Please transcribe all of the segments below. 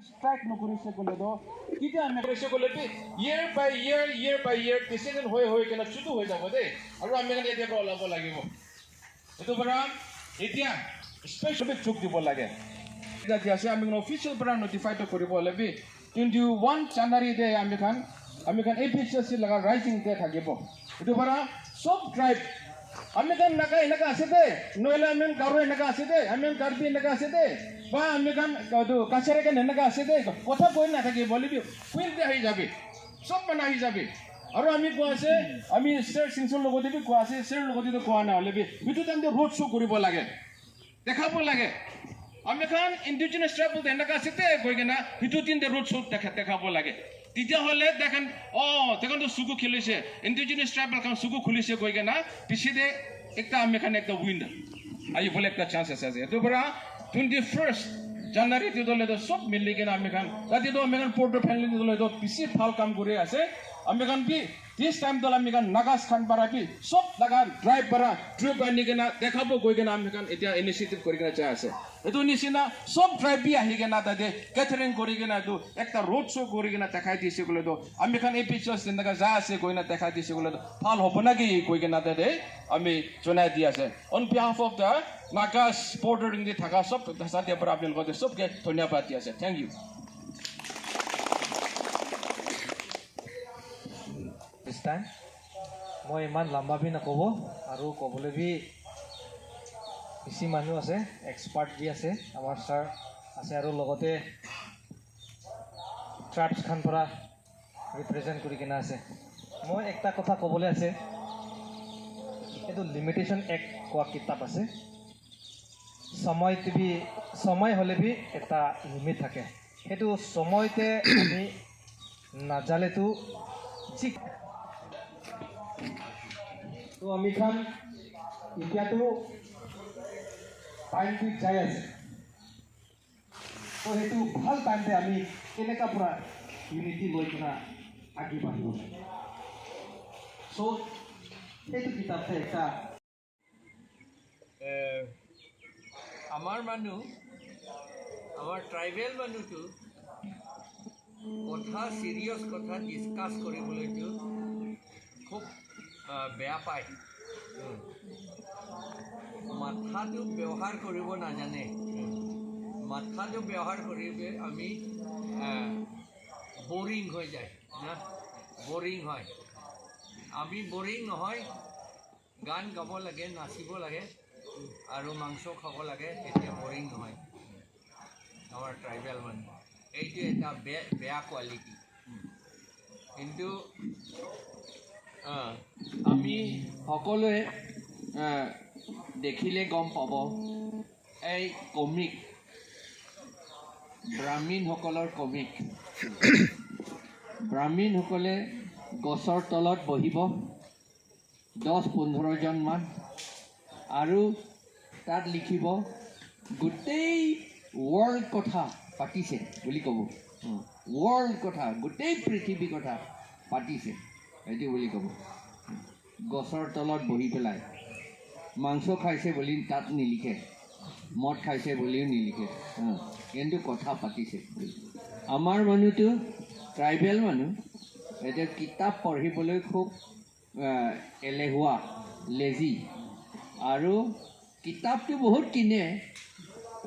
Strike নকৰিছে ক'লেতো কেতিয়া আমি কৰিছে ক'লে year by year year by year decision হৈ হৈ কিনে চুটো হৈ যাব দেই। আৰু আমি কাৰণে এতিয়াৰ পৰা ওলাব লাগিব। এইটো পৰা এতিয়া স্পেচিফিক চুক দিব লাগে। এতিয়া আছে আমি অফিচিয়েল পৰা নটিফাইটো কৰিব হ'লে 21 জানুৱাৰী দে আমি খান A P H S C লগা ৰাইজিং ডে থাকিব। এইটো পৰা চব ট্ৰাইব আমি খান নাগা এনেকা আছে দে, নহ'লে আমি গাৰো এনেকা আছে দে, আমি কাৰ্বি এনেকা আছে দে, বা আমি খান এইটো কাছাৰী খান এনেকা আছে দে, কথা কৈ নাথাকি বলিবি ফিল্ডতে আহি যাবি, চব মানে আহি যাবি। আৰু আমি কোৱা আছে, আমি শ্বেৰ সিংছৰ লগতে বি কোৱা আছে, শ্বেৰ লগতে কোৱা নাই হ'লে বি সেইটো টাইমতে ৰোড শ্ব' কৰিব লাগে, দেখাব লাগে। আমি খান ইণ্ডিজিনাছ ট্ৰাইবল এনেকা আছে দে কৈ কিনে সেইটো দিনতে ৰোড শ্ব' দেখাব লাগে। তেতিয়াহ'লে দেখেন তেখেতো চকু খেলিছে, ইণ্ডিজিনাছ ট্ৰাইবেল খান চকু খুলিছে কৈ কিনে পিছতে একটা আমি খান একটা উইন আহিবলৈ একটা চান্স আছে। এইটোৰ পৰা 21 জানুৱাৰী তেতিয়াহ'লে চব মিলি কিনে আমি খান তাতেতো আমি খান পৰ্টৰ ফেমিলি বেছি ভাল কাম কৰি আছে। আমি খান বি this time তো আমি খান নাগাজ খান পাৰা বি চব লগা ড্ৰাইভ পাৰা ট্ৰিপ আনি কিনে দেখাব গৈ কিনে আমি খান এতিয়া ইনিচিয়েটিভ কৰি কিনে যাই আছে। এইটো নিচিনা চব ট্ৰাইব বি আহি কিনে তাতে গেথাৰিং কৰি কিনে এইটো একটা ৰোড শ্ব' কৰি কিনে দেখাই দিছে ক'লেতো আমি খান এই পিছত তেনেকৈ যাই আছে গৈ কিনে দেখাই দিছে ক'লেতো ভাল হ'ব নেকি কৈ কিনে তাতে আমি জনাই দি আছে। On behalf of the Nagas bordering দি থকা চব জাতিৰ পৰা আপোনালোকে চবকে ধন্যবাদ দি আছে। Thank you. This time মই ইমান লম্বা বি নক'ব আৰু ক'বলৈ বি বেছি মানুহ আছে, এক্সপাৰ্ট বি আছে, আমাৰ ছাৰ আছে আৰু লগতে ট্ৰাইবছ খান পৰা ৰিপ্ৰেজেণ্ট কৰি কিনে আছে। মই একটা কথা ক'বলৈ আছে, এইটো লিমিটেশ্যন এক্ট কোৱা কিতাপ আছে। সময়তে বি সময় হ'লে বি এটা লিমিট থাকে, সেইটো সময়তে আমি নাজালেতো যি তো আমি খান এতিয়াতো টাইমটো যাই আছে, তো সেইটো ভাল টাইমতে আমি কেনেকুৱা পৰা ইউনিটি লৈ কিনে আগি বাঢ়িব লাগে। চ' সেইটো কিতাপতে এটা আমাৰ মানুহ, আমাৰ ট্ৰাইবেল মানুহটো কথা চিৰিয়াছ কথা ডিছকাছ কৰিবলৈতো খুব বেয়া পায়, মাথাটো ব্যৱহাৰ কৰিব নাজানে। মাথাটো ব্যৱহাৰ কৰিলে আমি বৰিং হৈ যায় না, বৰিং হয়। আমি বৰিং নহয়, গান গাব লাগে, নাচিব লাগে আৰু মাংস খাব লাগে, তেতিয়া বৰিং নহয় আমাৰ ট্ৰাইবেল মানুহ। এইটো এটা বেয়া কোৱালিটি। কিন্তু আমি সকলোৱে দেখিলে গম পাব, এই কমিক ব্ৰাহ্মীণসকলৰ কমিক, ব্ৰাহ্মীণসকলে গছৰ তলত বহিব 10-15জনমান আৰু তাত লিখিব গোটেই ৱৰ্ল্ড কথা পাতিছে বুলি ক'ব, ৱৰ্ল্ড কথা, গোটেই পৃথিৱী কথা পাতিছে সেইটো বুলি ক'ব। গছৰ তলত বহি পেলাই মাংস খাইছে বুলি তাত নিলিখে, মদ খাইছে বুলিও নিলিখে, কিন্তু কথা পাতিছে। আমাৰ মানুহটো ট্ৰাইবেল মানুহ, এতিয়া কিতাপ পঢ়িবলৈ খুব এলেহুৱা, লেজি, আৰু কিতাপটো বহুত কিনে,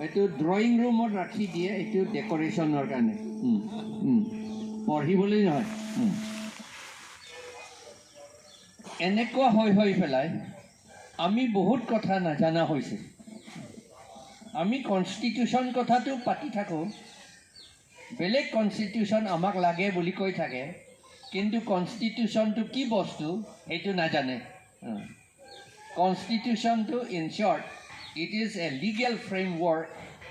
এইটো ড্ৰয়িং ৰুমত ৰাখি দিয়ে, এইটো ডেক'ৰেশ্যনৰ কাৰণে, পঢ়িবলৈ নহয়। এনেকুৱা হৈ হৈ পেলাই আমি বহুত কথা নাজানা হৈছে। আমি কনষ্টিটিউশ্যন কথাটো পাতি থাকোঁ, বেলেগ কনষ্টিটিউশ্যন আমাক লাগে বুলি কৈ থাকে, কিন্তু কনষ্টিটিউশ্যনটো কি বস্তু সেইটো নাজানে। কনষ্টিটিউশ্যনটো in short it is a legal framework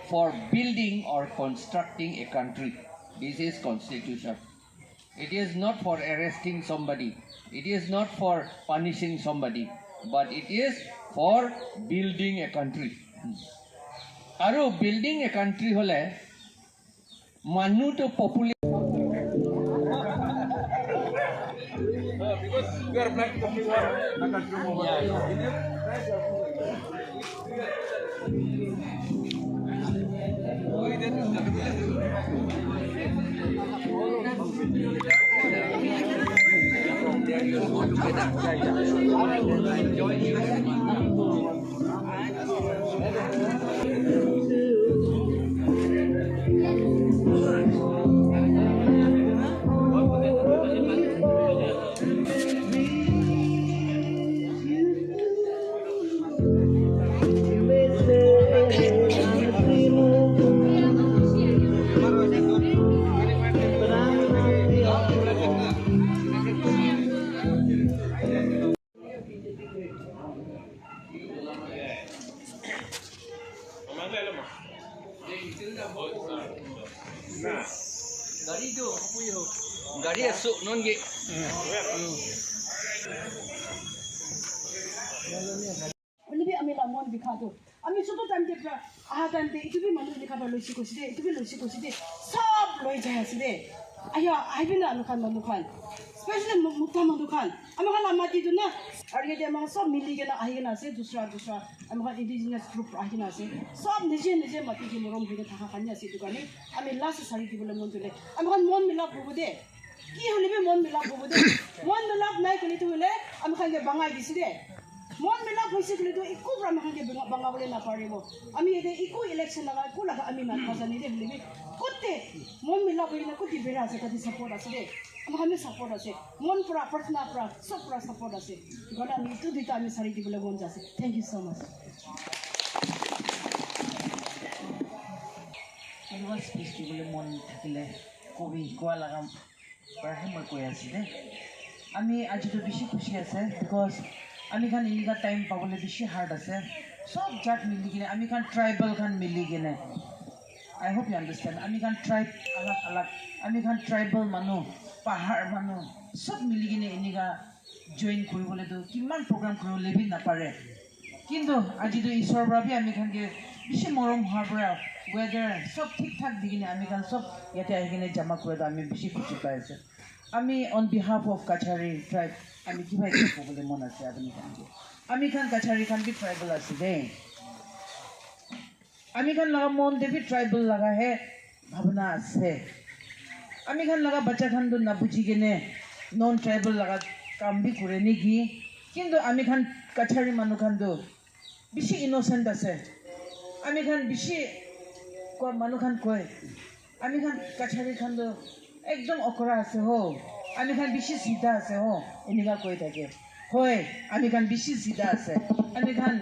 for building or constructing a country. This is constitution. It is not for arresting somebody, it is not for punishing somebody, but it is for building a country. আৰু building এ country হ'লে মানুহটো populate Because we are planning to make one Naga room over there. Yeah. From there you go together. Join you. গাড়ি আছো ননগে only আমি মন বিখাটো আমি ছোট টাইমতে পৰা অহা টাইমতে এইটো বি মানুহ লিখাব লৈছে কৈছে দে, এইটো বি লৈছে কৈছে দে, চব লৈ যাই আছে দে। আহিয়া আহিবি না আনুখান মানুহখান, স্পেচিয়েলি মুঠা মানুহখান আমি খান মাতিটো না। আৰু ইয়াতে আমাৰ চব মিলি কিনে আহি কিনে আছে, দুসৰা দুসৰা আমাৰ ইণ্ডিজিনাছ গ্ৰুপ আহি কিনে আছে, চব নিজে নিজে মাটি দি মৰম হৈ থকা কাৰণে আছে। এইটো কাৰণে আমি লাষ্ট চাৰি দিবলৈ মন দিলে আমি খান মন মিলাপ হ'ব দে, কি হ'লে বি মন মিলাপ হ'ব দে। মন মিলাপ নাই ক'লেতো হ'লে আমি খানকে বাঙাই দিছে দে। মন মিলাপ হৈছে ক'লেতো একো পৰা আমি খানকে বাঙাবলৈ নাপাৰিব। আমি এতিয়া একো ইলেকশ্যন লগা একো লগা আমি নাজানি দে, হ'লে বি ক'তে মন মিলাপ হৈ কিনে ক'তে বেৰা আছে, তাতে ছাপৰ্ট আছে দে, আমাৰ আমি ছাপৰ্ট আছে, মন পৰা প্ৰাৰ্থনা পৰা চব পৰা ছাপৰ্ট আছে। সেইকাৰণে আমি এইটো দুইটা আমি চাৰি দিবলৈ মন যাইছে। Thank you so মাছ। কোনোবা স্পীচ দিবলৈ মন থাকিলে কবি কোৱা লগা পৰাহে মই কৈ আছোঁ দেই। আমি আজিতো বেছি খুচি আছে, because আমি খান এনেকুৱা টাইম পাবলৈ বেছি হাৰ্ড আছে। চব জাত মিলি কিনে আমি খান ট্ৰাইবেল খান মিলি কিনে, আই হোপ ইউ আণ্ডাৰষ্টেণ্ড, আমি খান ট্ৰাইব আলাগ আলাগ, আমি খান ট্ৰাইবেল মানুহ, পাহাৰ মানুহ চব মিলি কিনে এনেকুৱা জইন কৰিবলৈতো কিমান প্ৰগ্ৰাম কৰিবলৈ বি নাপাৰে। কিন্তু আজিতো ঈশ্বৰৰ পৰা বি আমি খানকে বেছি মৰম হোৱাৰ পৰা ৱেডাৰ চব ঠিক ঠাক দি কিনে আমি খান চব ইয়াতে আহি কিনে জমা কৰাটো আমি বেছি খুচি পাই আছোঁ। আমি on behalf of Kachari tribe আমি কিবা এটা ক'বলৈ মন আছে আপুনি খানকে। আমি খান কাছাৰী খান বি ট্ৰাইবেল আছে দেই, আমি খান লগা মন দেৱী ট্ৰাইবেল লগাহে ভাৱনা আছে। আমি খান লগা বাচ্চা খানটো নাবুজি কিনে নন ট্ৰাইবেল লগা কাম বি কৰে নেকি, কিন্তু আমি খান কাছাৰী মানুহ খানটো বেছি ইন'চেণ্ট আছে। আমি খান বেছি কোৱা মানুহ খান কয় আমি খান কাছাৰী খানটো একদম অকৰা আছে হো, আমি খান বেছি চিধা আছে হো, এনেকুৱা কৈ থাকে। হয়, আমি খান বেছি চিধা আছে, আমি খান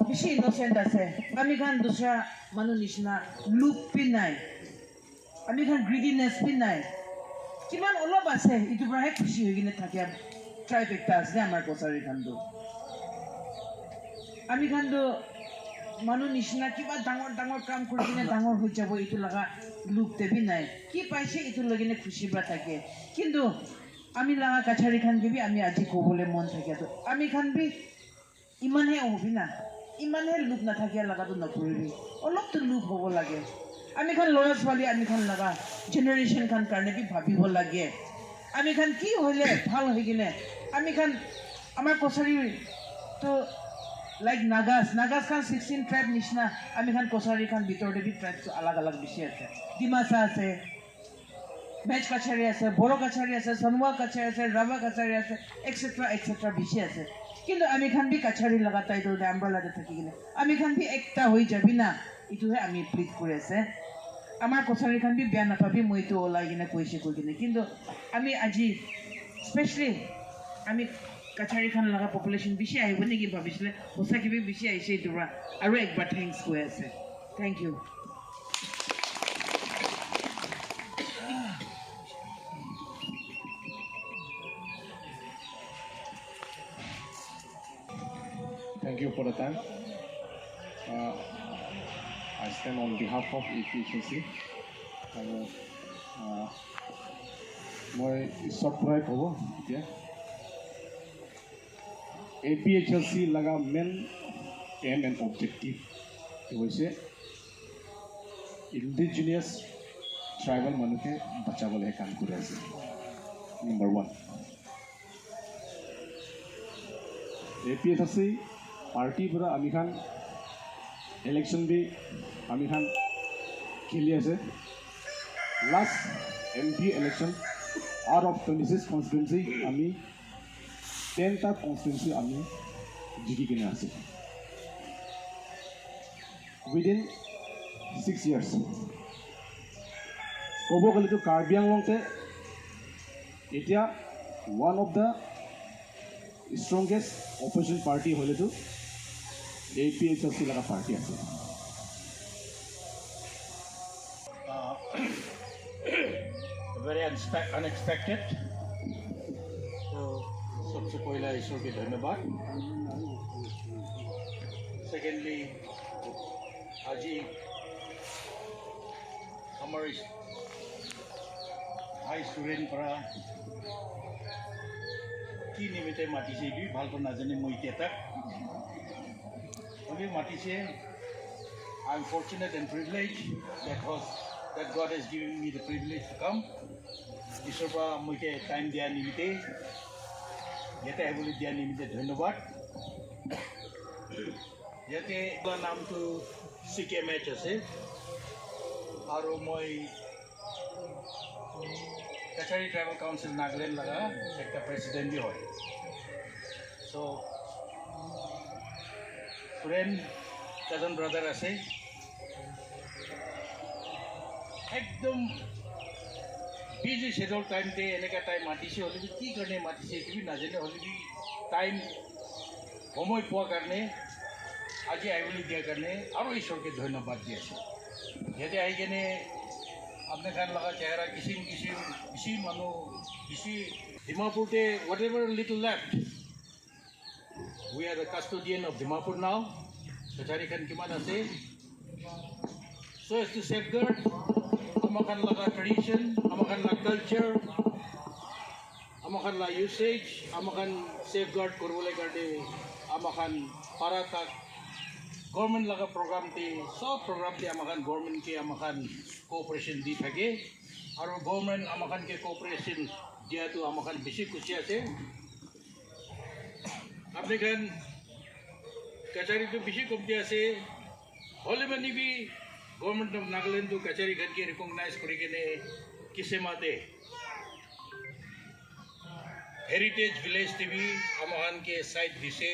বেছি ইন'চেণ্ট আছে, আমি খান দুসৰা মানুহ নিচিনা লোভ বি নাই, আমি খান গ্ৰিডিনেছ বি নাই, কিমান অলপ আছে ইটোৰ পৰাহে খুচি হৈ কিনে থাকে ট্ৰাইব একটা আছে আমাৰ কছাৰী খানটো। আমি খানটো মানুহ নিচিনা কিবা ডাঙৰ ডাঙৰ কাম কৰি কিনে ডাঙৰ হৈ যাব এইটো লগা লোভতে বি নাই, কি পাইছে এইটো লৈ কিনে খুচি পৰা থাকে। কিন্তু আমি লগা কাছাৰী খানকে বি আমি আজি ক'বলৈ মন থাকে, আমি খান বি ইমানহে হবি না, ইমানহে লোভ নাথাকে লগাটো নকৰিবি, অলপতো লোভ হ'ব লাগে। আমি খান ল'ৰা ছোৱালী আমি খান লগা জেনেৰেশ্যন খান কাৰণে বি ভাবিব লাগে। আমি খান কি হ'লে ভাল হৈ কিনে আমি খান আমাৰ কছাৰীটো লাইক নাগাজ, নাগাজ খান 16 ট্ৰাইব নিচিনা আমি খান কছাৰী খান ভিতৰতে বি ট্ৰাইবটো আলাগ আলাগ বেছি আছে। ডিমাচা আছে, মেচ কাছাৰী আছে, বড়ো কাছাৰী আছে, সোণোৱাল কাছাৰী আছে, ৰাভা কাছাৰী আছে, এক্সেট্ৰা এক্সেট্ৰা বেছি আছে। কিন্তু আমি খান বি কাছাৰী লগা টাইটলতে আমব্ৰেলাতে থাকি কিনে আমি খান বি একটা হৈ যাবি না, এইটোহে আমি প্লিড কৰি আছে। আমাৰ কছাৰী খান বি বেয়া নাপাবি মই এইটো ওলাই কিনে কৈছে কৈ কিনে, কিন্তু আমি আজি স্পেচিয়েলি আমি কাছাৰী খান লগা পপুলেশ্যন বেছি আহিব নেকি ভাবিছিলে, সঁচাকৈ বেছি আহিছে এইটোৰ পৰা আৰু একবাৰ thanks কৈ আছে। Thank you. Thank you for the time. I stand on behalf of APHLC. আৰু মই চব পৰাই ক'ব এতিয়া APHLC লগা মেইন এম এণ্ড অবজেক্টিভ হৈছে ইণ্ডিজিনিয়াছ ট্ৰাইবেল মানুহে বচাবলৈহে কাম কৰি আছে। Number 1, APHLC পাৰ্টিৰ পৰা আমি খান ইলেকশ্যন দি আমি খান খেলি আছে। Last MP election Out of 26 constituency আমি 10টা কনষ্টিটুৱেঞ্চি আমি জিকি কিনে আছে উইদিন 6 ইয়াৰ্ছ। ক'ব গ'লেতো কাৰ্বি আংলংতে এতিয়া one of the strongest opposition party হ'লেতো A P H L C লগা পাৰ্টি আছে। Very unexpected. তো সবচেয়ে পয়লা ঈশ্বৰকে ধন্যবাদ। সেকেন্ডলি, আজি আমাৰ ভাই সুৰেন পৰা কি নিমিত্তে মাতিছে, এইটো ভালকৈ নাজানে মই এতিয়া। তাক হ'লেও মাতিছে। I am fortunate and privilege that God has given me the privilege to come. ঈশ্বৰৰ পৰা মোকে টাইম দিয়া নিমিত্তে, ইয়াতে আহিবলৈ দিয়া নিমিত্তে ধন্যবাদ। ইয়াতে নামটো চি কে মেচ আছে আৰু মই কাছাৰী ট্ৰাইবেল কাউন্সিল নাগালেণ্ড লগা একটা প্ৰেচিডেণ্ট বি হয়। চ' সুৰেন কাজন ব্ৰাদাৰ আছে। একদম বিজি শ্বেডিউল টাইমতে এনেকুৱা টাইম মাতিছে হ'লে কি কাৰণে মাতিছে এইটো নাজানে, হ'লে টাইম সময় পোৱাৰ কাৰণে, আজি আহিবলৈ দিয়াৰ কাৰণে আৰু ঈশ্বৰকে ধন্যবাদ দি আছোঁ। ইয়াতে আহি কেনে আপোনাৰ লগা চেহেৰা কিচিম কিচিম, বেছি মানুহ, বেছি ডিমাপুৰতে। Whatever little left, we are the custodian of Dimapur now. Kachari খান কিমান আছে, so as to safeguard আমাৰ খান লগা ট্ৰেডিশ্যন, আমাৰ খান লগা কালচাৰ, আমাৰ খান লগা ইউছেজ, আমাৰ খান ছেফগাৰ্ড কৰিবলৈ কাৰণে আমাৰ খান পাৰা তাক গভৰ্ণমেণ্ট লগা প্ৰগ্ৰামতে, চব প্ৰগ্ৰামতে আমাৰ খান গভৰ্ণমেণ্টকে আমাৰ খান কোঅপাৰেশ্যন দি থাকে আৰু গভৰ্ণমেণ্ট আমাৰ খানকে কোঅপাৰেশ্যন দিয়াটো আমাৰ খান বেছি খুচি আছে। আপুনি খান কছাৰীটো বেছি কমতি আছে, হ'লে মানে বি গভৰ্ণমেণ্ট অফ নাগালেণ্ডটো কছাৰী খানকে ৰিকগনাইজ কৰি কেনে কিছেমাতে হেৰিটেজ ভিলেজ টিভি আমাখানকে চাইট দিছে।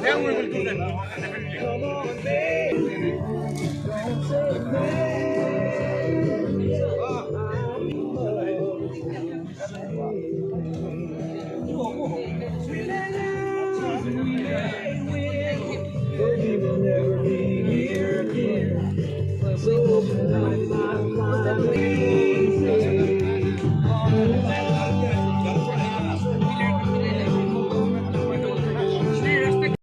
Then we will do that. Definitely.